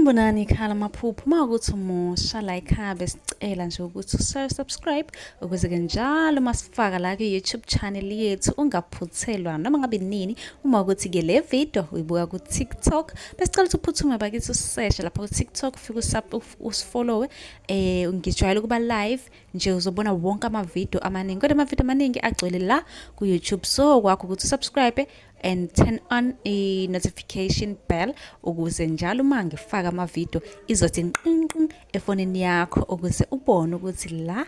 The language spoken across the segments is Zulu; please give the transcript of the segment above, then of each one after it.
Sanibonani ikhala amaphupho uma ukuthi umusha la ekhaya besicela nje ukuthi usubscribe ukuze ke njalo uma sifaka la ku-YouTube channel yethu ungaphuthelwa noma ngabe nini. Uma ukuthi ke le video uyibuka ku-TikTok, besicela ukuthi uphuthume bakithi useshe lapha ku-TikTok, ufike usifollowe. Ngijwayele ukuba live nje, uzobona wonke amavidiyo amaningi, kodwa amavidiyo amaningi agcwele la ku-YouTube, so kwakho ukuthi usubscribe and turn on i-notification bell ukuze njalo uma ngifaka amavidiyo izothi nqinqin efonini yakho, ukuze ubone ukuthi la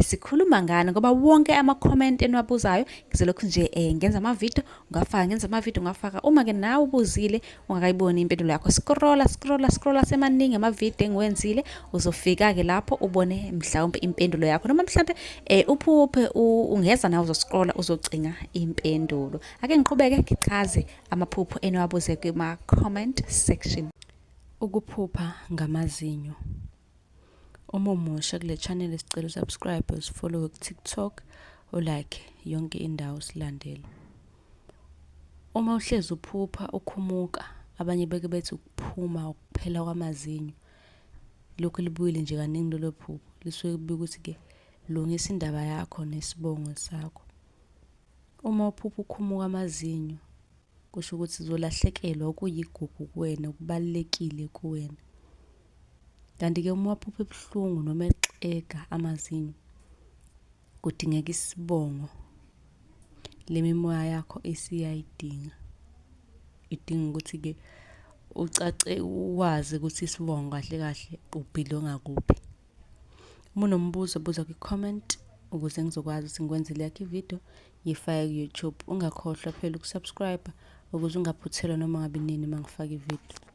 sikhuluma ngani, ngoba wonke ama-comment eniwabuzayo ngizolokhu nje ngenza amavidiyo ngafaka, ngenza amavidiyo ngafaka. Uma-ke nawe ubuzile ungakayiboni impendulo yakho, scrolla, scrolla, scrolla, semaningi amavidiyo engiwenzile, uzofika-ke lapho ubone mhlawumbe impendulo yakho, noma mhlawumbe uphuphe ungeza nawe uzoscrolla uzocinga impendulo. Ake ngiqhubeke ngichaze amaphupho eniwabuze kuma-comment section. Ukuphupha ngamazinyo. Uma umusha kule channel, sicela usubscribe, usifollow ku-TikTok, ulike yonke indawo, silandele. Uma uhlezi uphupha ukhumuka, abanye beke bethi ukuphuma ukuphela kwamazinyo. Lokhu libuyile nje kaningi lelo phupho. Lisuke kubika ukuthi-ke lungisa indaba yakho nesibongo sakho. Uma uphupha ukhumuka amazinyo, kusho ukuthi uzolahlekelwa okuyigugu kuwena, okubalulekile kuwena. Kanti-ke uma uwaphupha ebuhlungu noma exega amazinyo, kudingeka isibongo. Le mimoya yakho isiyayidinga. Idinga ukuthi-ke ucace wazi ukuthi isibongo kahle kahle ubhilonga kuphi. Uma unombuzo, buza kwi-comment ukuze ngizokwazi ukuthi ngikwenzele yakho ividiyo ngiyifake ku-YouTube. Ungakhohlwa phela ukusubscribe ukuze ungaphuthelwa noma ngabe nini uma ngifaka ividiyo.